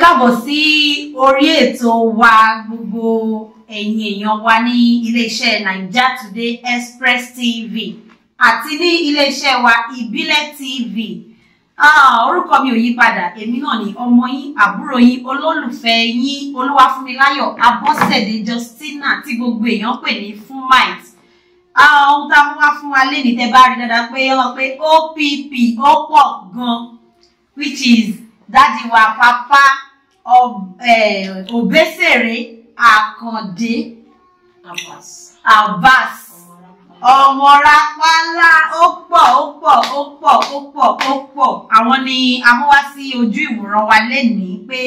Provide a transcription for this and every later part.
Káàbọ̀ sí orí ètò wa, gbogbo ẹ̀yin èèyàn wa ní iléeṣẹ́ Naija Today Express TV àti ní iléeṣẹ́ wa Ìbílẹ̀ TV. Orúkọ mi ò yí padà, èmi náà ni ọmọ yín, àbúrò yín, olólùfẹ́ yín, Olúwafúnmiláyọ̀ Abọ́sẹ̀dé Justina tí gbogbo èèyàn pè ní Fúnmite. Ohun tá a mú wá fún wa lénìí, tẹ́ bá rí dáadáa pé wọ́n pé OPP, ó pọ̀ gan, which is daddy wa Papa Obesere Àkàndé Abbas. Abbas Ọmọrapálá. Ó pọ̀, ó pọ̀, ó pọ̀, ó pọ̀, ó pọ̀. Àwọn ni a mú wá sí ojú ìwòran wa lénìí pé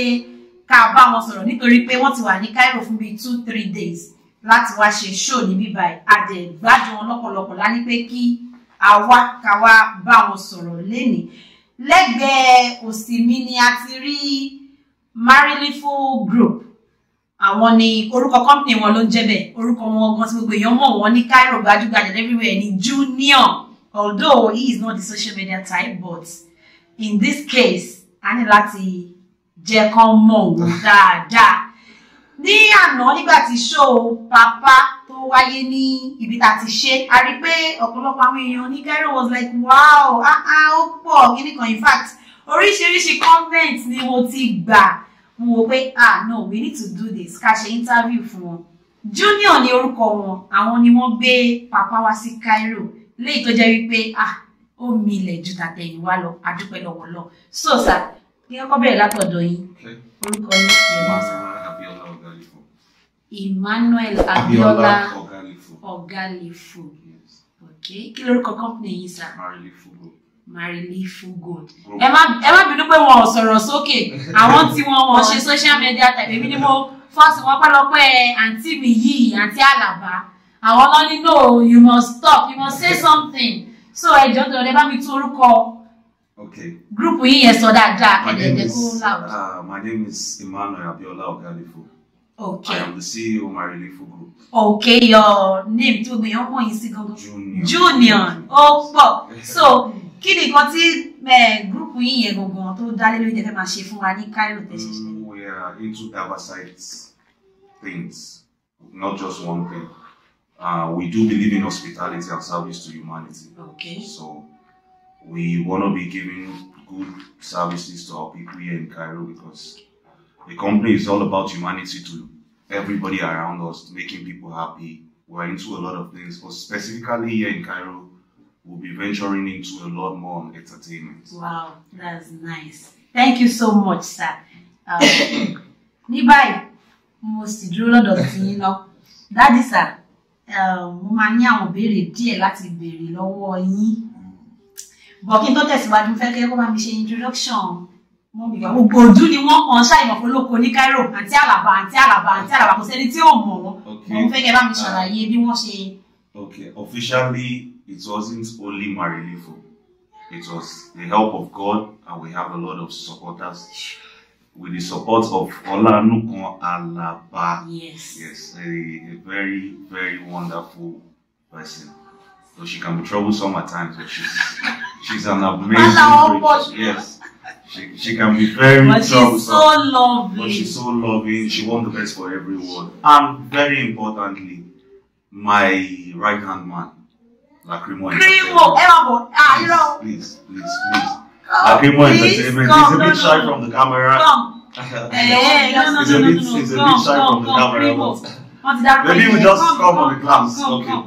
ká bá wọn sọ̀rọ̀, nítorí pé wọ́n ti wà ní Cairo fún bíi 2-3 days láti wá ṣe show ní bíbáyìí. A dẹ̀ gbádùn wọn lọ́pọ̀lọpọ̀ lá ní pé kí àwa ká wá bá wọn sọ̀rọ̀ lénìí. Lẹ́gbẹ̀ẹ́ òsì mi ni a ti rí Marilifo Group. Àwọn ni orúkọ company wọn ló ń jẹ́ bẹ́ẹ̀. Orúkọ wọn gan tí gbogbo èèyàn mọ̀ wọ́n ní Cairo, gbajúgbajà everywhere, ní Junior. Although he is not the social media type, but in this case, a ní láti jẹ́ kán mọ̀ wọ́n dáadáa. Ní àná, nígbà tí show Papa tó wáyé ní ibi tá a ti ṣe, a rí pé ọ̀pọ̀lọpọ̀ àwọn èèyàn ní Cairo was like, "Wow, ah ah, ó pọ̀ kíní kan." In fact, oríṣiríṣi comment ni mo ti gbà. Mo wò pé, ah no, we need to do this, ká ṣe interview fún wọn. Junior ní orúkọ wọn. Àwọn ni wọ́n gbé Papa wá sí Cairo léyìí tó jẹ́ wípé, ah, ó milẹ̀ ju tàtẹ̀yìnwá lọ. Adúpẹ́ lọ́wọ́ lọ. So sir, kí wọ́n kọ́ bẹ̀rẹ̀ látọ̀dọ̀ yín. Orúkọ yín yẹn mọ́ sir? Abiola Ogalifo. Emmanuel Abiola Ogalifo. Ogalifo. Yes. Okay, kí lorúkọ company yín, sir? Marilifo Group. Marilifu Gold. Group. Ẹ má bínú pé wọn ò sọ̀rọ̀ sókè. Àwọn tí wọn ṣe social media type, èmi ni mo force wọn pẹ́lọpẹ́ àǹtí mi yìí, àǹtí Àlàbá. Àwọn lọ ní, "No, you must stop, you must say something." So ẹ jọ̀ọ́, tó lè bá mi tún orúkọ group yìí yẹn sọ dáadáa. My name ẹ̀dẹ̀ẹ̀dẹ̀ is kó loud. My name is Emmanuel Abiola Ogalifo. I am the CEO of Marilifo Group. Okay, your name tí gbogbo èèyàn mọ̀ yín sí gangan? Junior. Junior, ó pọ̀. So kí ni nǹkan tí group yìí yẹn gangan tó dá lé lórí tẹ́ fẹ́ máa ṣe fún wa ní Cairo tẹ́ ṣẹ̀ṣẹ̀? We are into diversity things, not just one thing. We do believe in hospitality and service to humanity. So we want to be giving good services to our people here in Cairo, because the company is all about humanity to everybody around us, making people happy. We're into a lot of things, but specifically here in Cairo, we'll be venturing into a lot more on entertainment. Wow, that's nice. Thank you so much, sir. Ní báyìí, mo sì dúró lọ́dọ̀ tí yín lọ. Daddy sir, mo máa ní àwọn ìbéèrè díẹ̀ láti béèrè lọ́wọ́ yín. But kí n tó tẹ̀síwájú, mo fẹ́ kẹ́ kó bá mi ṣe introduction. Mummy wa, gbogbo ojú ni wọ́n kàn ṣàìmọ̀ fọlọ́kọ ní Cairo, àǹtí Àlàbá, àǹtí Àlàbá, àǹtí Àlàbá, kò sẹ́ni tí ò mọ̀ wọ́n. Mo fẹ́ kẹ́ bá mi ṣàlàyé bí wọ́n ṣe. Okay, officially, it wasn't only Marilifo. It was the help of God, and we have a lot of supporters. With the support of Olanukon Alaba. Yes, a very, very wonderful person. Though she can be troublesome at times, but she's an amazing Alao creature. Yes, she can be very But she's troublesome. so lovely. But she's so loving. She wants the best for everyone. And very importantly, my right hand man, Lacrimo. Crimo, ẹ máa bọ̀, ah, irọ́. Please, please, please. Come, Lacrimo please, Entertainment. come. He's a No, bit no, shy no. from the camera. Come. No, He's no, a no, bit, no, no. he's a Come, bit shy come, from the come, camera. Crimo. But Wọ́n ti dárúkọ maybe yín we nìyẹn. just Come, come on come, the glance. come, Okay. come.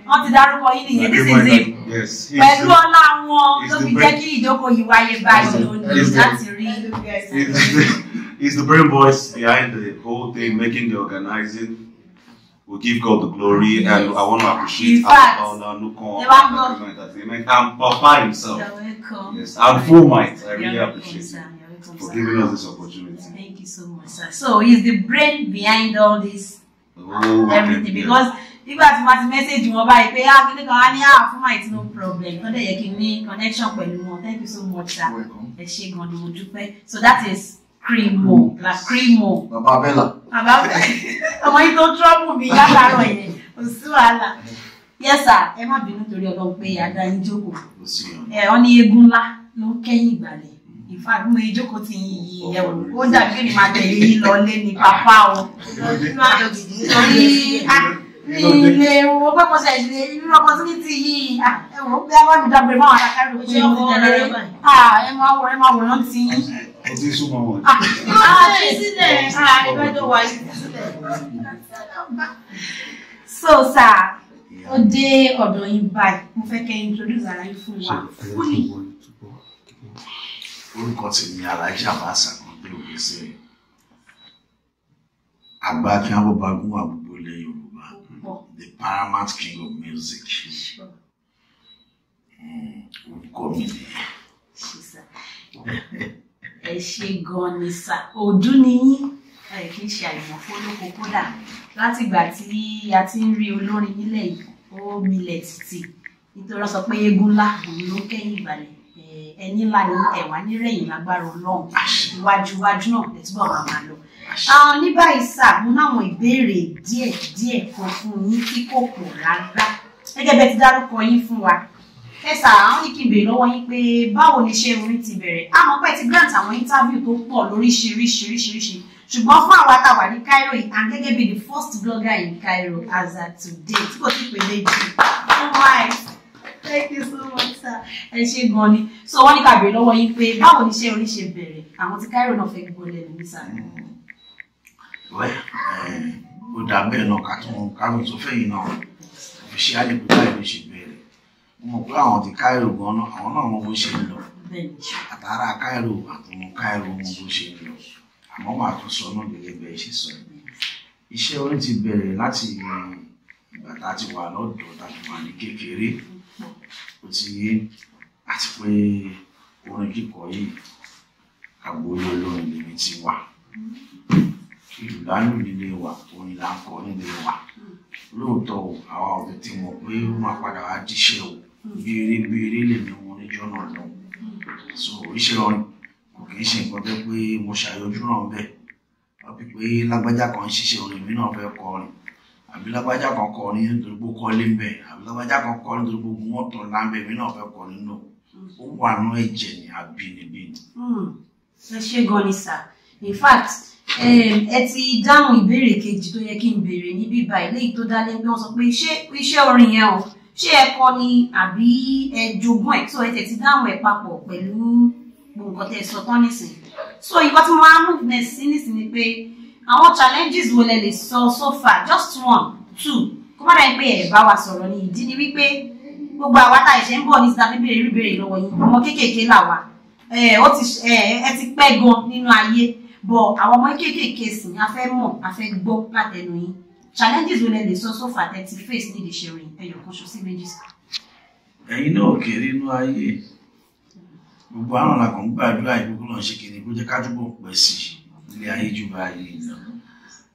Wọ́n ti dárúkọ yín nìyẹn. This Lacrimo is him. Entertainment. Yes. Pẹ̀lú ọlá wọn He's ló the fi jẹ́ brain- kí ìjókòó yìí wáyé báyìí lónìí láti rí. He's the brain voice behind the whole thing, making the organizing. We give God the glory, and I want to appreciate In fact, Alaba Nukon, ẹ wá gbọ́. Lacrimo Entertainment, and Papa himself. You're welcome. Yes, and Full Might. I really You're welcome, appreciate sir. it You're welcome, for sir. giving us this opportunity. Thank you so much, sir. So he's the brain behind all this The whole weekend, everything, yeah. because nígbà tí wọ́n ti message wọn báyìí pé, ah, kíní kan á ní, ah, fún my, no problem, tó dẹ̀ yẹ kí n ní connection pẹ̀lú wọn. Thank you so much, sir. Welcome. Ẹ ṣé gan ni, mo dúpẹ́. So that is Crimo, La Crimo. Bàbá Bella. Bàbá ọmọ yìí tó trouble mi látàárọ̀ yẹn, kò sí wàhálà. Yes sir, ẹ má bínú torí Ọlọ́run pé àdá yín jókòó. Kò sí ọ̀nà. Ẹ wọ́n ní eégún ńlá ló ń kẹ́yìn ìgbàlẹ̀. In fact, mo ìjókòó ti yìí ẹ wò ó dàbí kí ni máa tẹ̀lé yín lọ lé ní pápá o. Torí ilé owó pé mo ṣe ṣe irú opportunity yìí ẹ wò ó bí a bá mi dágbére fáwọn ará Cairo pé mo ti tẹ̀lé ẹ máa wò ẹ máa wòrán ti yín. Ẹ ti súnmọ́ wọn. Sílẹ̀ ìgbẹ́jọ́ wà sílẹ̀. So sir, ó dé ọ̀dọ̀ yín báyìí, mo fẹ́ kẹ́ introduce ara yín fún wa fully. Orúkọ tèmi Alhaji Abbas Akande Obesere, àgbà kí abọ́bagún wà gbogbo ilẹ̀ Yorùbá, the paramount king of music. Orúkọ mi nìyẹn. Ẹ ṣé gan ni sà, ọdún ni yín, ẹ kì í ṣe àìmọ̀ fólókó kódà látìgbà tí a ti ń rí olórin nílẹ̀ yìí ó milẹ̀ títì nítorí wọ́n sọ pé eégún ńlá òun ló kẹ́yìn ìgbàlẹ̀. Ẹni ńlá ni ẹ̀wà nírẹ̀yìn lágbára Ọlọ́run, iwájú iwájú náà lè túbọ̀ máa máa lọ. Ní báyìí sà, mo náwọn ìbéèrè díẹ̀ díẹ̀ kan fún yín tí kò pọ̀ rárá gẹ́gẹ́ bẹ́ẹ̀ ti dárúkọ yín fún wa. Ẹ sà, àwọn ní kí n béèrè lọ́wọ́ yín pé báwo ni iṣẹ́ orin ti bẹ̀rẹ̀? Àmọ́ pé ti grant àwọn interview tó pọ̀ lóríṣiríṣiríṣiríṣi, ṣùgbọ́n fún àwa tá a wà ní Cairo yìí, and gẹ́gẹ́ bí the first blogger in Cairo as at today tí kò tí pé méjì. Oh my, thank you so much sir, ẹ ṣé gan ni. So wọ́n ní ká béèrè lọ́wọ́ yín pé báwo ni iṣẹ́ orin ṣe bẹ̀rẹ̀, àwọn tí Cairo náà fẹ́ gbọ́ lẹ́nu ní sà. Wẹ́ ó dà bẹ́ẹ̀ náà ká tún káwọn tó fẹ́ yìí náà fi ṣe àlè pé báyìí ló ṣe bẹ̀rẹ̀. Mo mọ̀ pé àwọn ti Cairo gan-an, àwọn náà mọ bó ṣe ń lọ. Àtàrà Cairo àtọmọ Cairo mọ bó ṣe ń lọ. Àmọ́ màá tún sọ náà gẹ́gẹ́ bẹ́ẹ̀ ṣe sọ. Iṣẹ́ orin ti bẹ̀rẹ̀ láti ìgbà tá a ti wà lọ́dọ̀ọ́, tá a ti wà ní kékeré. Ó ti yé, àti pé orin kíkọ yìí agboolé olórin lèmi ti wà. Ìlú lálù nílé wa, orin là ń kọ nílé wa. Lóòótọ́ o, àwa ò tètè mọ̀ pé ó máa padà wá jíṣẹ́ o. Bí eré bí eré lèmi wọn níjọ́ náà lọ. So iṣẹ́ orin kò kì í ṣe nǹkan tó pé mo ṣàyọjú náà bẹ́ẹ̀. Wọ́n bí pé lágbájá kan ń ṣiṣẹ́ orin, èmi náà fẹ́ kọrin. Àbí lágbájá kan kọrin nítorí pé ó kọ́lé ń bẹ̀. Àbí lágbájá kan kọrin nítorí pé ogun mọ́tò ńlá ń bẹ̀, èmi náà fẹ́ kọrin náà. Ó wà nú ẹ̀jẹ̀ ní àbínibí ni. Ẹ ṣé gan ni sà. In fact, ẹ ti dáhùn ìbéèrè kejì tó yẹ kí n béèrè níbí báyìí léyìí tó dálé pé wọ́n sọ pé ṣé iṣẹ́ orin yẹn o, ṣé ẹ kọ́ ni àbí ẹ jogún ẹ̀? So ẹ tẹ̀ ti dáhùn ẹ̀ papọ̀ pẹ̀lú gbogbo nǹkan tẹ́ ẹ sọ tán nísìnyí. So nǹkan tí mo máa move next sí nísìnyí ni pé àwọn challenges wo lẹ lè sọ so far, just one, two, kó má dàbí pé ẹ bá wa sọ̀rọ̀ ni. Ìdí ni wípé gbogbo àwa tá ẹ̀ṣẹ̀ ń bọ̀ ní sinmi béèrè rí béèrè lọ́wọ́ yín, ọmọ kéékèèké là wá, ẹ ti pẹ́ gan nínú ayé, bọ̀ àwọn ọmọ kéékèèké sì a fẹ́ mọ̀, a fẹ́ gbọ́ látẹnu yín. Challenges wo lẹ lè sọ so far tẹ́ ti face nídìí iṣẹ́ orin, ẹyọ kan ṣo sí méjì sí. Ẹ̀yin náà kéré inú ayé, gbogbo àwọn làkàn gbàdúrà ìgbógun náà ṣe kìíní kó jẹ́ ká túbọ̀ pẹ́ sí ilé ayé jù báyìí lọ.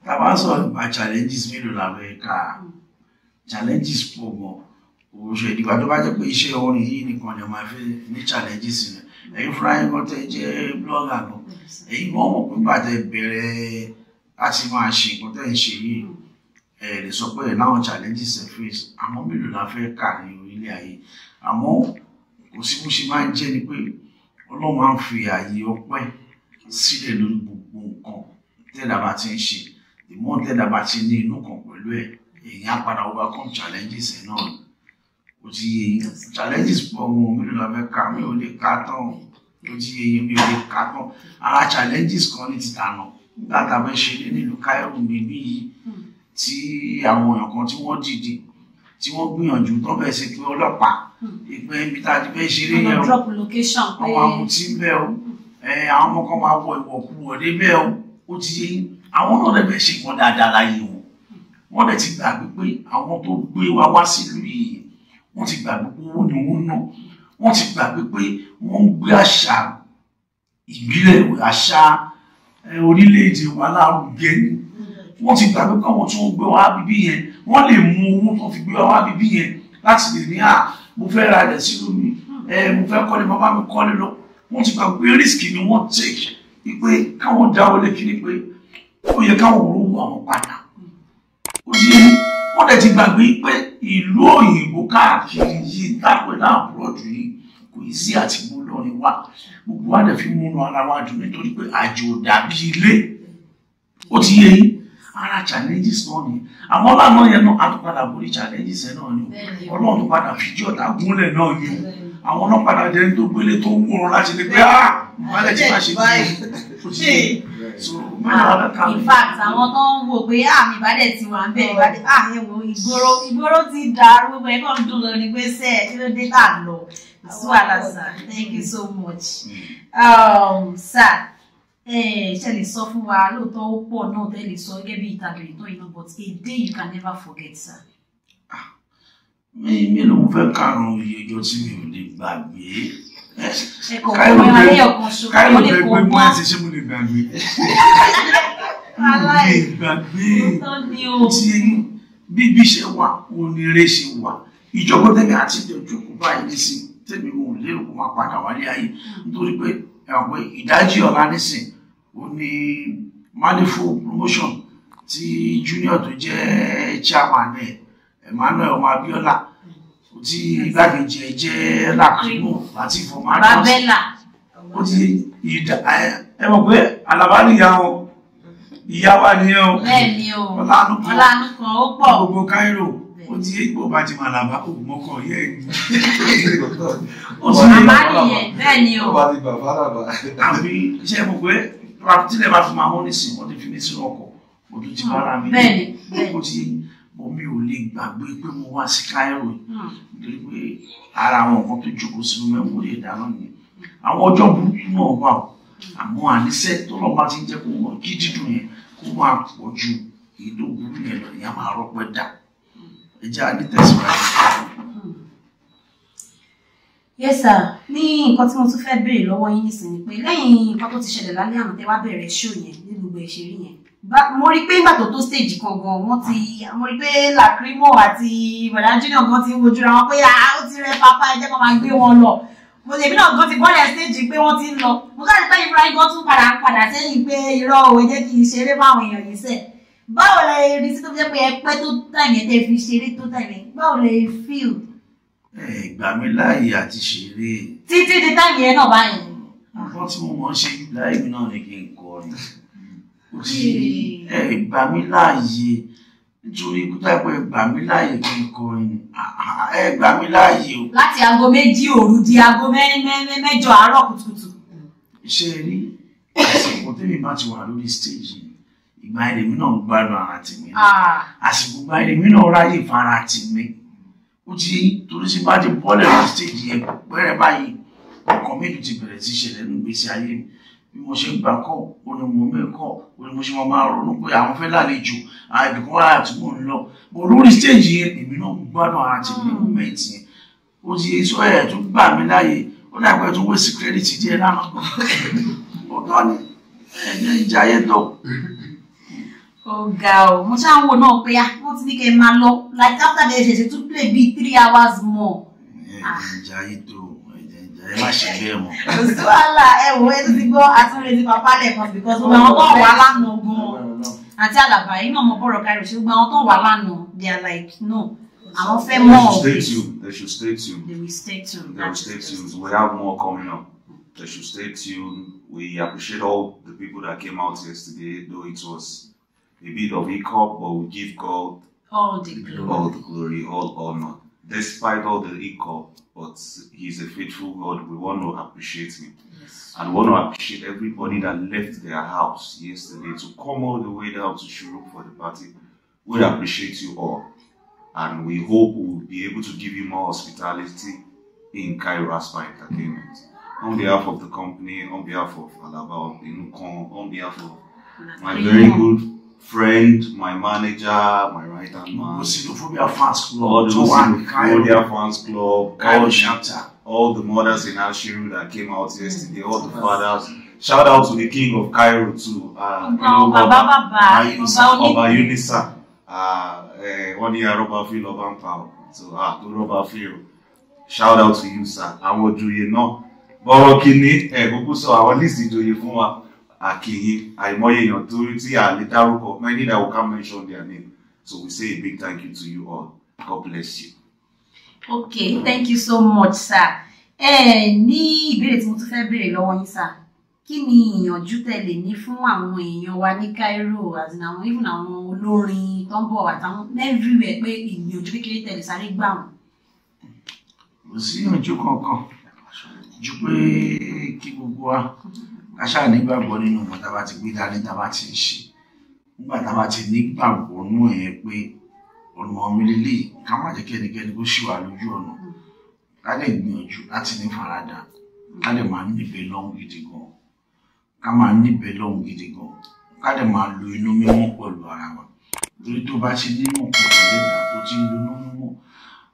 Tá a bá sọ̀rọ̀ nípa challenges mélòó la fẹ́ kà, challenges pọ̀ gan. Òṣèlú ìdìgbà tó bá jẹ́ pé iṣẹ́ orin yìí nìkan ni a máa fi ní challenges rẹ̀. Ẹ̀yin fúnra yín kan tẹ́ jẹ́ blogger gan, ẹ̀yin gan mọ̀ pé nígbà tẹ́ bẹ̀rẹ̀ láti máa ṣe nǹkan tẹ́ ń ṣe yìí, ẹ lè sọ pé láwọn challenges ẹ face. Àmọ́ mélòó la fẹ́ kà ní orílẹ̀ ayé? Àmọ́ kò sí bó ṣe máa ń jẹ́ ni pé Ọlọ́run máa ń fi ààyè ọpẹ́ sílẹ̀ lórí gbogbo nǹkan tẹ́lá bá ti ń ṣe. Ìmọ̀ tẹ́lá bá ti ní inú kan pẹ̀lú ẹ̀, èèyàn á padà overcome challenges ẹ̀ náà. Ó ti yé yín, challenges pọ̀ wọn, mélòó la fẹ́ kà, mi ò lè kà tán. Ó ti yé yín, mi ò lè kà tán. Ara challenges kan ní ti tànà nígbà tá a fẹ́ ṣe ní nílùú Cairo níbí yìí, tí àwọn èèyàn kan tí wọ́n dìde, tí wọ́n gbìyànjú tó bẹ̀ sí pé ọlọ́pàá ìpín ibi tá a ti fẹ́ ṣeré yẹn o, àwọn amutí ń bẹ o, àwọn ọmọ kan máa wọ ìwọ̀kuwọ̀ débẹ̀ o. Ó ti yé yín, àwọn náà lè fẹ́ ṣe nǹkan dáadáa láyé wọn. Wọ́n dẹ̀ ti gbàgbé pé àwọn tó gbé wa wá sílùú yìí, wọ́n ti gbàgbé pé owó ni wọ́n ná. Wọ́n ti gbàgbé pé wọ́n ń gbé àṣà ìbílẹ̀, àṣà orílẹ̀-èdè wa lárugẹ ni. Wọ́n ti gbàgbé pé àwọn tí wọ́n gbé wa bíbí yẹn, wọ́n lè mú owó tó fi gbé wa bíbí yẹn láti lè ní à, mo fẹ́ ra ilẹ̀ sílùú mi, mo fẹ́ kọ́lé, bàbá mi kọ́lé lọ. Wọ́n ti gbàgbé risk ni wọ́n take, pé káwọn dáwọ́ lé kíní pé ó yẹ káwọn rówó àwọn padà. Ó ti yé, wọ́n dẹ̀ ti gbàgbé pé ìlú òyìnbó káàkiri yìí tápẹ̀ náà búrọ̀dù yìí Kò í sí àti mú lọ́rin wá. Gbogbo wa dẹ̀ fi múnú ara wa dùn nítorí pé àjò dàbí ilé. Ó ti yé yín. Ara challenges náà ni. Àmọ́ lánàá yẹn náà, a tún padà borí challenges yẹn náà ni. Ọlọ́run tó padà fìdí ọ̀tá gúnlẹ̀ náà ni. Àwọn náà padà jẹ́ tó gbélé tó ń wòran láti lè pé wálẹ̀ tí máa ṣe bí. In fact, àwọn tó ń wò pé àmì ìbádẹ́ ti wà ń bẹ̀ ìbádẹ́ ẹ̀wò ìgboro ti dàrú, gbogbo ẹ̀ kàn dùn lọ ní pé sẹ́ẹ̀ kí ló dé tà lọ. Wàhálà sir, thank you so much. Sir, ṣe lè sọ fún wa lóòótọ́ ó pọ̀ náà tẹ́ lè sọ gẹ́gẹ́ bí ìtàgé ìtàn iná, but a day you can never forget, sir. Mi ló ń fẹ́ karùn-ún iye ọjọ́ tí mi ò lè gbàgbé. Káyọ̀ lè gbé mọ́ ẹ̀ ṣe mo lè gbàgbé. Mo lè gbàgbé. Tí bíbí ṣe wà, onírè ṣe wà. Ìjọba tẹ́mi àti ìdọ̀jú kò báyìí nísìn, tẹ́mi ò lérò kó máa padà wálé ayé. Nítorí pé ẹ̀wọ̀n pé ìdájí ọ̀la nísìn, ó ní manifold promotion tí Junior tó jẹ́ chairman ẹ̀, Emmanuel ọmọ Abiola, tí igbákejì ẹ̀ jẹ́ Lakrimo láti fọmọ Adams. Ó ti ìdá ẹ mọ̀ pé Àlàbá nìyá wọn, ìyá wa nìyẹn o. Bẹ́ẹ̀ni o, Ọlánú kan ó pọ̀. Gbogbo Cairo, ó ti yé ìgbò bá ti mọ Àlàbá, ó mọ́kọ̀ yẹ ẹ̀. Ó ti Màmá nìyẹn, bẹ́ẹ̀ni o. Àbí iṣẹ́ mọ̀ pé tílẹ̀ bá fi máa wọ́n nísìn, wọ́n ti fi mí sínú ọkọ̀, mo tún ti bára mi. Bẹ́ẹ̀ni. Ó ti mi ò lè gbàgbé pé mo wá sí Cairo nítorí pé ara àwọn nǹkan tó jókòó sínú mẹ́mórì ẹ̀dá náà nìyẹn. Àwọn ọjọ́ burúkú náà wà o, àmọ́ àníṣe tó lọ́ọ́ bá ti ń jẹ́ kó mọ̀ kí dídùn yẹn kó máa pọ̀ ju èyí tó burú yẹn lọ, ìyá máa rọpẹ́ dà. Ẹ jẹ́ àní tẹ̀síwájú. Yes sir, ní nǹkan tí mo tún fẹ́ béèrè lọ́wọ́ yín nísìnyí pé lẹ́yìn nǹkan tó ti ṣẹlẹ̀ lálẹ́ àná tẹ́ wá bẹ̀rẹ̀ show yẹn ní gbogbo ìṣeré yẹn. Mo rí pé nígbà tó tó stage kan gan wọ́n ti mo rí pé Lakrimo àti Bọ̀dá Junior gan ti ń wojúra wọn pé ó ti rẹ pápá, ẹ jẹ́ kó máa gbé wọn lọ. Mo lè mí náà gan ti bọ́lẹ̀ stage pé wọ́n ti ń lọ. Mo káàdì pé Ibrahim gan tún padà sẹ́yìn pé irọ́ o, ẹ jẹ́ kí n ṣeré fáwọn èèyàn yìí sẹ̀. Báwo lẹ rí sí tó fi jẹ́ pé ẹ pẹ́ tó time yẹn tẹ́ fi ṣeré tó time yẹn? Báwo lẹ feel? Ẹ gbà mí láàyè àti ṣeré. Títí di time yẹn náà báyìí. Nǹkan tí mo mọ̀ ń ṣe láì mi náà ni kí n kọrin. Ẹ gbà mí láàyè nítorí ikú táìpẹ́, ẹ gbà mí láàyè kí n kọrin. Ẹ gbà mí láàyè o. Láti aago 2 òru di aago 8 àárọ̀ kùtùkùtù. Iṣẹ́ rí àsìkò tèmi bá ti wà lórí stage ìgbà ẹlẹ́mí náà ń gbádùn ara tèmi. Àsìkò ìgbà ẹlẹ́mí náà ráyè fara tèmi. Ó ti torí sí bá ti bọ́lẹ̀ lórí stage yẹn pẹ́rẹ́ báyìí, ọkàn mi ti bẹ̀rẹ̀ sí ṣẹlẹ̀ nínú ìgbésí ayé mi. Bí mo ṣe ń gbà kọ́, ó ní mo mẹ́ kọ́, ó ní mo ṣe máa ronú pé àwọn fẹ́ lálejò, àwọn ibìkan wà tí mò ń lọ. Mo lórí stage yẹn, èmi náà gbádùn ara tèmi ní moment yẹn. Ó ti sọ ẹ̀ tó gbà mí láàyè, ó dàgbẹ́ tó wéṣì credit díẹ̀ lánàá. Ó tọ́ ni ẹ̀jẹ̀ ìjayé tó. Ó ga o, mo ṣáà ń wò náà pé wọ́n ti ní kẹ́ ẹ máa lọ like after the ṣẹ̀ṣẹ̀ tún play bíi 3 hours more. Ẹ̀jẹ̀ ìjayé tó. Ẹ má ṣe bẹ́ẹ̀ mọ́. Kò sí wàhálà, ẹ wò ẹ tún ti gbọ́ àtúnrẹ́sí pàpà lẹ́ẹ̀kan because gbogbo àwọn tó wà lánàá gan-an àti Àlàbá yìí náà mọ bọ̀rọ̀ Cairo ṣe gbogbo àwọn tó wà lánàá they are like no, àwọn fẹ́ mọ̀. They should stay tuned. They should stay tuned. They will stay tuned. They will stay tuned. We have more coming up. They should stay tuned. We appreciate all the people that came out yesterday, though it was a bit of hiccup, but we give God all the glory, all the glory, all honor. Despite all the hiccup, but he's a faithful God. We want to appreciate him. Yes. And we want to appreciate everybody that left their house yesterday to come all the way down to Shuruk for the party. We appreciate you all. And we hope we'll be able to give you more hospitality in Cairo Aspa Entertainment. On behalf of the company, on behalf of Alaba Inukon, on behalf of my very good friend, my manager, my right hand man, Xenophobia fans club, all the Xenophobia fans club, Cairo chapter, all the mothers in Ashiru that came out yesterday, all the fathers. Shout out to the king of Cairo too, Oba Unisa, 1 year rubber field of Ampao. So to rubber field. Shout out to you, sir. Àwọn ìjòyè náà, bọ́rọ̀ kìíní, kúkú sọ àwọn list ìjòyè fún wa. Akinyin, àìmọye èèyàn tó tí a lè dárúkọ, many that we can't mention their name. So we say a big thank you to you all. God bless you. Okay, thank you so much, sir. Ẹ ní ìbéèrè tí mo tún fẹ́ béèrè lọ́wọ́ yín sà, kí ni ìyànjú tẹ́ lè ní fún àwọn èèyàn wa ní Cairo, as in àwọn even àwọn olórin tó ń bọ̀ àtàwọn everywhere, pé ìyànjú kékeré tẹ́ lè sáré gbà wọ́n? Kò sí ìyànjú kankan ju pé kí gbogbo wa ká ṣáà nígbàgbọ́ nínú nǹkan tá a bá ti gbé dání, tá a bá ti ń ṣe. Nígbà tá a bá ti nígbàgbọ́ nú ẹ̀ pé ọ̀nà mi lélẹ́yìí, ká má jẹ́ kí ẹnikẹ́ni kó ṣì wà lójú ọ̀nà, ká lè gbìyànjú láti ní faradà, ká lè máa níbẹ̀ lọ́hùn gidi gan, ká máa níbẹ̀ lọ́hùn gidi gan, ká lè máa lo inú mímọ́ pẹ̀lú ara wa. Torí tó bá ṣe nínú ọ̀pọ̀ ìlẹ́dà tó ti ń lo inú mímọ́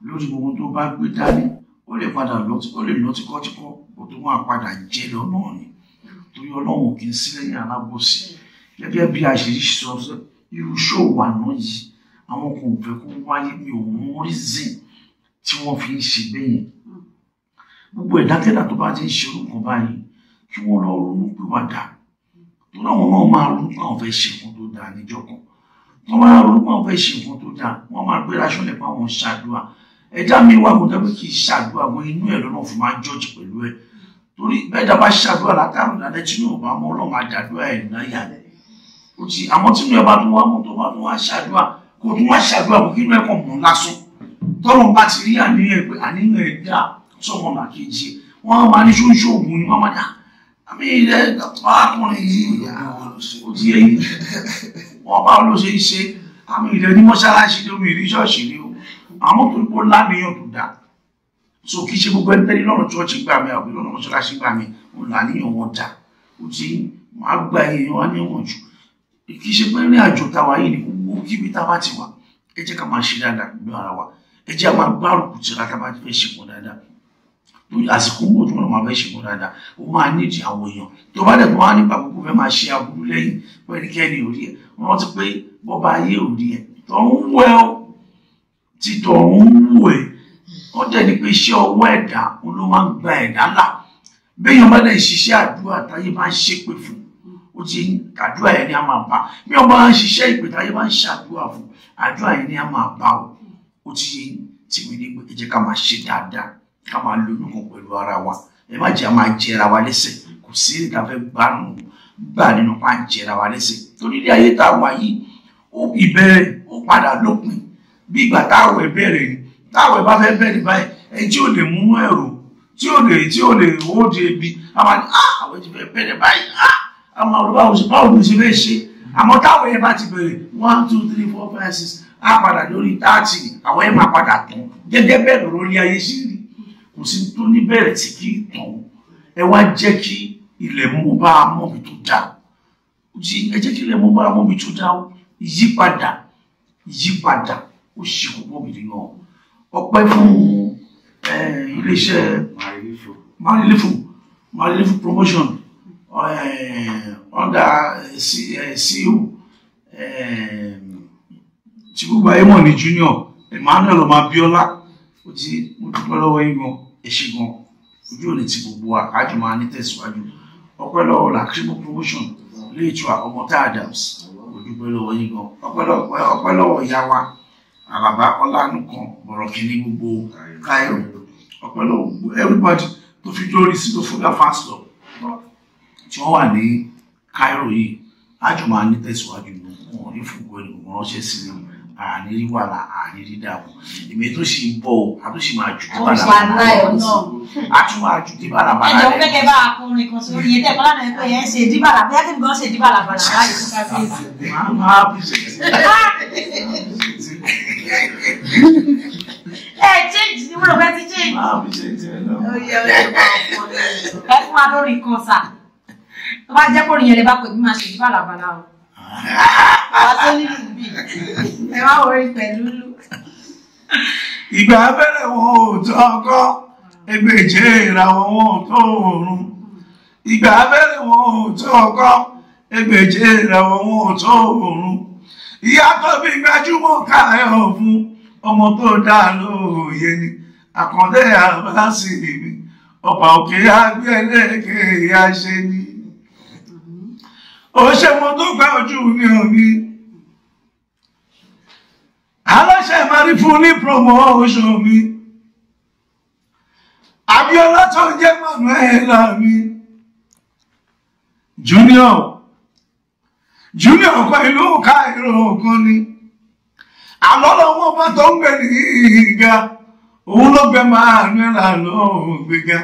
lórí gbogbo tó bá gbé dání, ó lè padà lọ, ó lè lọ tíkọ́tíkọ́, kó tó máa padà jẹ́ lọ náà ni. Torí Ọlọ́run kì í sí lẹ́yìn alábòsí. Gẹ́gẹ́ bí a ṣe sọ, irú ṣòwò àná yìí, àwọn kò fẹ́ kó wáyé, mi ò mọ reason tí wọ́n fi ń ṣe bẹ́ẹ̀ yẹn. Gbogbo ẹ̀dákẹ́dà tó bá ti ń ṣe orúkọ báyìí, kí wọ́n lọ ronú pìwàdà. Torí àwọn náà máa ronú pé àwọn fẹ́ ṣe nǹkan tó dáa níjọ́ kan. Wọ́n máa ronú pé àwọn fẹ́ ṣe nǹkan tó dáa, wọ́n máa gbéra ṣọlẹ̀ pé àwọn ń ṣàdúrà. Ẹ̀dá mi wà kó jẹ́ pé kì í ṣàdúrà, wọn inú ẹ̀ lọ́nà fún máa jọ́ọ̀jì pẹ̀lú ẹ̀. Torí bẹ́ẹ̀ dá bá ṣàdúrà látàrún dáadáa, tí inú ò bá mọ́, Ọlọ́run á dàdúrà ẹ̀ náyà. Ó ti àwọn tí inú ẹ bá tún wá mú, tó bá tún wá ṣàdúrà, kó tún wá ṣàdúrà kó kí inú ẹ kàn mọ́ lásán. Tọ́lọ́run bá ti rí àníyàn ẹ pé àníyàn ẹ dá sọ́mọ làkejì, wọ́n á máa ní ṣóńṣó ògùn ni wọ́n máa ní àmì ilẹ̀ arákùnrin yìí, ó ti yé yín. Wọ́n bá ló ṣe ń ṣe àmì ilẹ̀ ní mọ́ṣáláṣí lómi ìrí ṣọ́ọ̀ṣì ni o. Àmọ́ torí pé ó láníyàn tó dáa. So kì í ṣe gbogbo ẹni tẹ́lẹ̀ lọ́nà ṣọ́ọ̀ṣì gbà mí àbí lọ́nà mọ́ṣáláṣí gbà mí, òun làníyàn wọn dá. Ó ti máa gba èèyàn wá níwọ̀n jù. Kì í ṣe pé ní àjò táwa yìí ni gbogbo kíbi tá a bá ti wà, ẹ jẹ́ ká máa ṣe dáadáa pẹ̀lú ara wa. Ẹ jẹ́ ká máa gbárùkù tìra tá a bá fẹ́ ṣe pọ̀ dáadáa. Torí àsìkò ń bọ̀ tí wọ́n máa fẹ́ ṣe pọ̀ dáadáa, ó máa nídìí àwọn èèyàn. Tó bá dẹ̀ tó wá nípa gbogbo fẹ́ máa ṣe aburú lẹ́yìn pẹ́nikẹ́ni ò rí ẹ̀. Wọ́n rántí pé bọ́ba ayé ò rí ẹ̀. Tọ̀run ń wẹ̀ ọ́, tí tọ̀run ń wù ẹ́. Wọ́n dẹ̀ ní pé iṣẹ́ ọwọ́ ẹ̀dá òun ló máa ń gba ẹ̀dá là. Béèyàn bá dẹ̀ ṣiṣẹ́ àdúrà táyé máa ń ṣépè fún, ó ti àdúrà yẹn ni a máa bá. Bí wọ́n bá ń ṣiṣẹ́ ìpè táyé máa ń ṣàdúrà fún, àdúrà yẹn ni a máa bá o. Ó ti yé tèmi ní pé ẹ jẹ́ ká máa ṣe dáadáa, ká máa lo inú kan pẹ̀lú ara wa. Ẹ má jẹ́ a máa jẹra wa lẹ́sẹ̀. Kò sí èrè tá a fẹ́ gbà nínú pa ń jẹra wa lẹ́sẹ̀. Torí ilé ayé tá a wà yìí, ó ìbẹ̀rẹ̀ ó padà lópin. Bí ìgbà táwẹ̀ bẹ̀rẹ̀ ni, táwẹ̀ bá fẹ́ bẹ̀rẹ̀ báyìí, ẹni tí ò lè mú ẹ̀rù, tí ò lè hóde ebi, a máa ní àwọn ti fẹ́ bẹ̀rẹ̀ báyìí, a máa rò báwo ló ṣe fẹ́ ṣe. Àmọ́ táwọn yẹn bá ti bẹ̀rẹ̀ 1 2 3 4 5 6, á padà lórí 30, àwọn yẹn máa padà tán. Gẹ́gẹ́ bẹ́ẹ̀ lọ́rọ̀ ní ayé ṣe rí. Kò sí tó ní bẹ̀rẹ̀ tí kì í tán. Ẹ wá jẹ́ kí ilẹ̀ mú bá a mọ́bi tó dáa. Ẹ jẹ́ kí ilẹ̀ mú bá a mọ́bi tó dáa. Ìyípadà, ìyípadà ó ṣe kókó gidi gan. Ọpẹ́ fún iléeṣẹ́ Marilifu promotion under CEO tí gbogbo ayé mọ̀ ní Junior Emmanuel ọmọ Abiola. Ó ti mo dúpẹ́ lọ́wọ́ yín gan, ẹ ṣé gan. Ojú òní ti gbogbo wa, kájọ máa ní tẹ̀síwájú. Ọpẹ́ lọ́wọ́ Lacrimo promotion léètò Ọmọtá Adams, mo dúpẹ́ lọ́wọ́ yín gan. Ọpẹ́ lọ́wọ́ ìyá wa Àlàbá Ọlánúkan Bọ̀rọ̀kìnní gbogbo Cairo. Ọpẹ́ lọ́wọ́ everybody tó fi dórí sí Sinofoga fans club tí wọ́n wà ní Cairo yìí. Àjọ máa ní tẹ̀síwájú, wọn ní fúnpọ̀ ẹni gbogbo ránṣẹ́ sí mi. Àní rí wàhálà, àní rí dààmú. Èmi tó sì ń bọ̀ o, a tó sì máa jù dé bàlàbàlà. A tún máa jù dé bàlàbàlà. Ẹ jọ̀ọ́ kẹ́kẹ́ bá akọrin kan sórí yẹn tẹ́kọ̀ọ́ lánàá pé ẹ ń ṣe díbàlà, bóyá kí n gan ṣe díbàlàbàlà láyé fún kábíyèsí. Máa bí ṣe. Ẹ change ni mo rò pé ti change. Máa bí ṣe tiẹ̀ náà. Ẹ fún wa lórí kan sà. Tó bá jẹ́ kó rìn yẹn lè bá pè mí máa ṣe díbàlàbàlà o. Àwa tó nílùú bì. Ẹ má wọrí pẹ̀lú lù. Ìgbà abẹ́rẹ́ wọn ò tó ọkọ́, ẹgbẹ̀jẹ̀ ìràwọ̀ wọn ò tó òòrùn. Ìgbà abẹ́rẹ́ wọn ò tó ọkọ́, ẹgbẹ̀jẹ̀ ìràwọ̀ wọn ò tó òòrùn. Ìyá tó bí gbajúmọ̀ káyọ̀ fún ọmọ tó dáa lóye ni. Àkàndé àbáṣe mi, ọba òkè agbẹ́lẹ́kẹ̀ ìyá ṣe ni. Ó ṣe mo tó gba ojú mi ò ní. Aláṣẹ máa rí fún ní promotion mi. Abíọ́lá tó ń jẹ́ Manuela mi. Junior Junior kọ́ ìlú Cairo kan ni. Àlọ́ lọ́wọ́ bá tó ń gbé ní ìga. Òun ló gbé Manuela ló gbéga.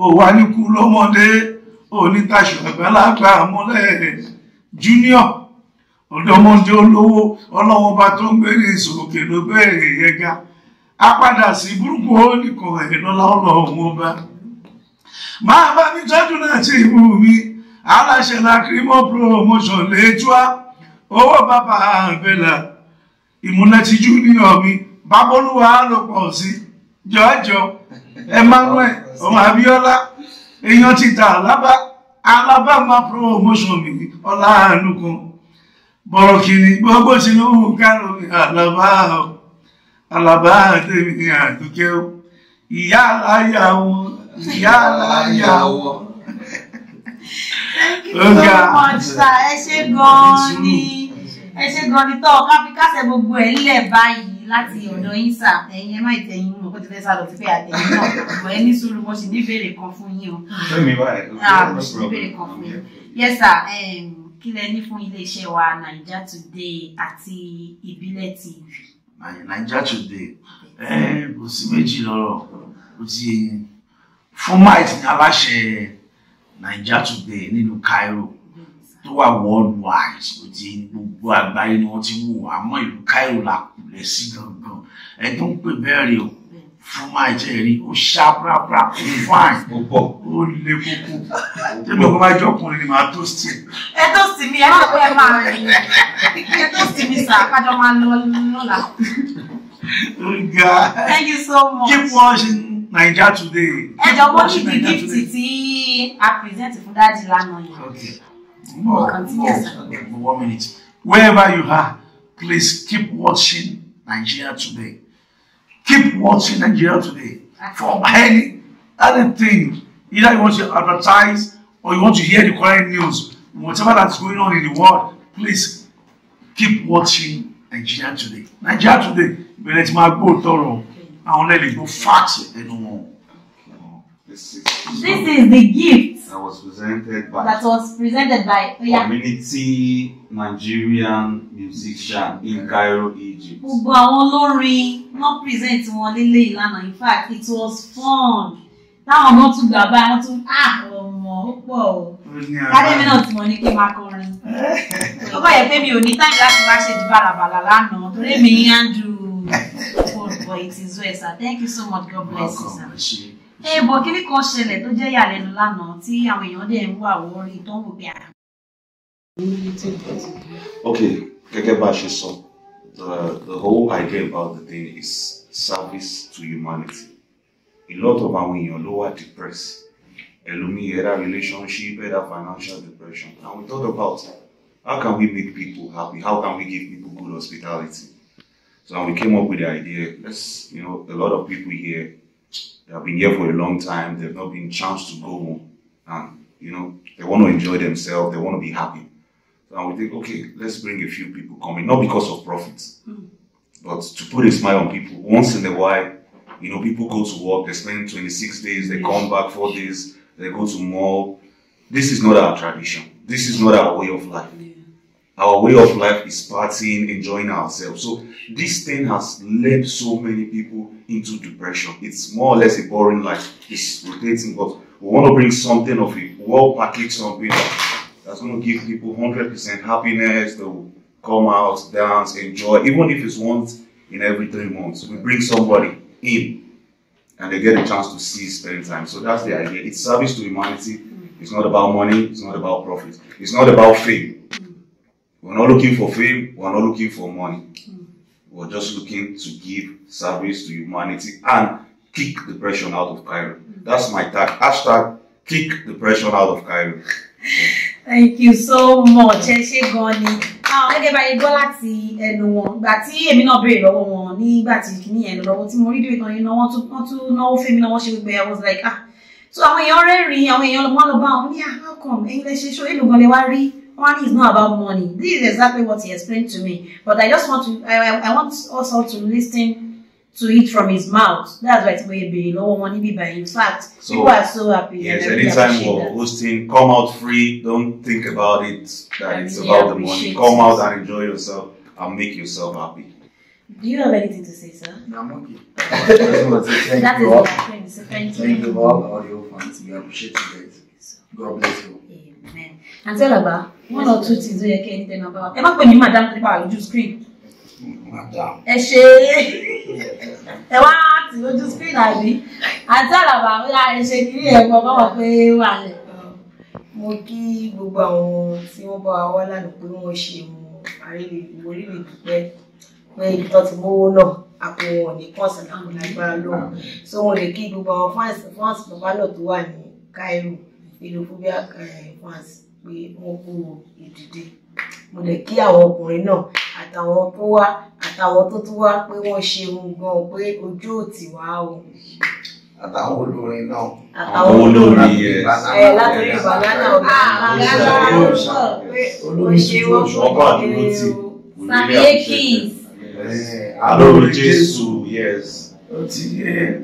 Òwà ní kú lọ́mọdé, onítàṣọ àgbàlagbà mọ́lẹ̀. Junior ọ̀dọ́mọdé olówó ọlọ́wọ́ bá tó ń gbé ní ìsòkè ló gbé ẹ̀yẹ ga. A padà sí burúkú ó nìkan ẹ̀ lọ́lá ọlọ́run ọba. Máa bá mi tọ́jú náà tí ìbú mi, aláṣẹ Lacrimo promotion létúá, owó bàbá àbẹ̀là, ìmúlẹ̀ ti Junior mi, bábọ́lúwa ló pọ̀ sí, jọjọ, Emmanuel, ọmọ Abíọ́lá, èèyàn ti ta Alábá, Alábàmà promotion mi, ọlá àánú kan, bọ̀rọ̀kìnì gbogbo Tinubu kárò mi, Alábá o. Alábá tèmi àdúkẹ́ o, ìyá aláya wọn, ìyá aláya wọn. Thank you so much, sir. Ẹ ṣé gan-an ni. Ẹ ṣé gan-an ni tọ́ ká fi kásẹ̀ gbogbo ẹ̀ ńlẹ̀ báyìí láti ọ̀dọ̀ yín sà. Ẹ̀yin ẹ má ìtẹ̀yìn mọ̀ kó ti fẹ́ sá lọ sí pé àtẹ̀yìn náà. Bọ̀ ẹ ní sùúrù, mo sì ní ìbéèrè kan fún yín o. Fẹ́mi báyìí. Ah, mo sì ní ìbéèrè kan fún yín. Yes, sir. Kí lẹ ní fún ilé-iṣẹ́ wa Naija Today àti Ìbílẹ̀ TV? Naija Today, kò sí méjì lọ́rọ̀, ó ti fún Mike ní aláṣẹ Naija Today nílùú Cairo tó wà worldwide, ó ti gbogbo àgbáyé ni wọ́n ti wò, àmọ́ ìlú Cairo la kùlẹ̀ sí gangan. Ẹ tó ń pè bẹ́ẹ̀ rè o, fún Mike ẹ̀ rí, ó ṣá prápra, ó fine, ó le koko. Tẹ́mi ọkọ bá jọkùnrin ni màá tó sí ẹ̀. Ẹ tó sì mí, ẹ má pẹ́ máa rìn. Ẹ tó sì mí sà, kájọ máa lọ lọ́la. Thank you so much. Keep watching Naija Today. Ẹ jọ̀ọ́ mo ní the gift tí a present fún dáàdì lánàá yẹn. Okay. More, 1 minute. Wherever you are, please keep watching Nigeria Today. Keep watching Nigeria Today. For anything, either you want to advertise or you want to hear the current news, whatever that's going on in the world, please keep watching Nigeria Today. Nigeria Today, ìbẹ̀rẹ̀ tí máa gbọ́ tọrọ, àwọn lẹ́lẹ̀ gbọ́ facts ẹnu wọn. This is the gift that was presented by community Nigerian musician in Cairo, Egypt. Gbogbo àwọn olórin wọ́n present wọn lélẹ̀ ìlànà. In fact, it was fun. Táwọn ọmọ tún gbà báyìí, wọ́n tún ọmọ ó pọ̀ o. Kádémi náà ti mọ̀ ní kí n máa kọrin. Ó bá yẹ pé mi ò ní táìmù láti wá ṣe ju bàlàbàlà lánàá torí mi ń handle phone, but it is well, sir. Thank you so much. God bless you, sir. Ẹ bọ̀ kíní kan ṣẹlẹ̀ tó jẹ́ ìyàlẹ́nu lánàá tí àwọn èèyàn dẹ̀ ń wà wọ́rí tó ń wò pé à. Okay, gẹ́gẹ́ bá a ṣe sọ, the whole idea about the thing is service to humanity. A lot of àwọn èèyàn ló wà depressed. Ẹlòmíì either relationship, either financial depression. And we thought about how can we make people happy? How can we give people good hospitality? So we came up with the idea, let's, you know, a lot of people here, they have been here for a long time, they've not been chance to go home. And, you know, they want to enjoy themselves, they want to be happy. So we think, okay, let's bring a few people coming, not because of profits, but to put a smile on people. Once in a while, you know, people go to work, they spend 26 days, they come back 4 days, they go to mall. This is not our tradition. This is not our way of life. Yeah. Our way of life is partying, enjoying ourselves. So this thing has led so many people into depression. It's more or less a boring life. It's rotating, but we want to bring something of it, well-packaged something that's going to give people 100% happiness. They'll come out, dance, enjoy, even if it's once in every 3 months. We bring somebody in and they get a chance to see spend time. So that's the idea. It's service to humanity. It's not about money. It's not about profit. It's not about fame. We're not looking for fame. We're not looking for money. We're just looking to give service to humanity and kick depression out of Cairo. That's my tag. Hashtag kick depression out of Cairo. Thank you so much. Ẹ ṣé gan ni. Gẹ́gẹ́ bá yẹ gbọ́ láti ẹnu wọn, ìgbà tí èmi náà béèrè lọ́wọ́ wọn nígbà tí kìíní yẹn lọ́wọ́ tí mo rí dé ìtàn yìí náà wọ́n tún náwó fẹ́mi náà wọ́n ṣe gbogbo ẹ̀. I was like, ah. So àwọn èèyàn rẹ́rìn-ín, àwọn èèyàn wọ́n lọ bá wọn ní how come ẹ̀yin lẹ ṣe ṣó èlò gan lẹ wá rí. One is not about money. This is exactly what he explained to me. But I just want to, I want us all to listen to eat from his mouth. That's why it's way béèrè lọ́wọ́ wọn níbí báyìí. In fact, So, people are so happy. Yes, and I really anytime appreciate we're that. hosting, come out free. Don't think about it that I it's really about the money. appreciate Come it. out and enjoy yourself and make yourself happy. Do you have anything to say, sir? I'm okay. I just want to say thank That you is all. the friend. So thank you. Thank you all your fans. We appreciate you guys. God bless you. Amen. Aunty Alaba, one or two things ó yẹ kí ẹni tẹnu bá wa. Ẹ má pè mí madam tó nípa lójú screen. Madam. Ẹ ṣe ẹ wá tì lójú screen àbí. Aunty Alaba, ó yà ẹ ṣe kiri ẹ̀ gbọ́ bá wà pé wà lẹ̀. Mo kí gbogbo àwọn tí wọ́n bá wa wá lánàá pé wọ́n ṣe mo rí lè dúpẹ́ pé ibi tó ti mówó náà àpò wọn ò ní kàn sí àpò lágbára lóhùn. So mo lè kí gbogbo àwọn fans bàbá náà tó wà ní Cairo, Philophobia fans, pé wọ́n kú ìdìde. Mo lè kí àwọn ọkùnrin náà àtàwọn tó wá àtàwọn tó tún wá pé wọ́n ṣeun gan, pé ojú ò tì wá o. Àtàwọn olórin náà. Àtàwọn olórin, yes. Ẹ látòrí banana ọ̀gá pé Olórin ó ṣe tuntun wọ́n oṣù. Ọba àdúró tì. We Sami really appreciate Akins. them. Yes. Alóore Alóore Jésù, yes. Ó ti yé.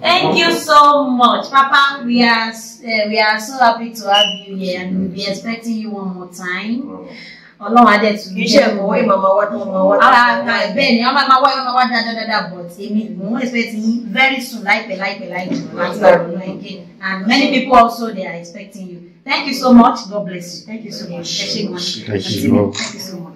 Thank you so much, Papa. We are so happy to have you here, and we'll be expecting you one more time. Ọlọ́run á dẹ̀ tún Kì í ṣe ẹ̀kọ́ wọ́n ìmọ̀ máa wá tó máa wá tó Ara máa wá. bẹ́ẹ̀ ni wọ́n máa wá, wọ́n máa wá dáadáa dáadáa, but èmi mò ń expect yín very soon, láìpẹ́ láìpẹ́ láìpẹ́ láti ọ̀rọ̀ again, and many people also, they are expecting you. Thank you so much. God bless you. Thank you so much. Ẹ ṣé gan. Thank you. Thank you so much.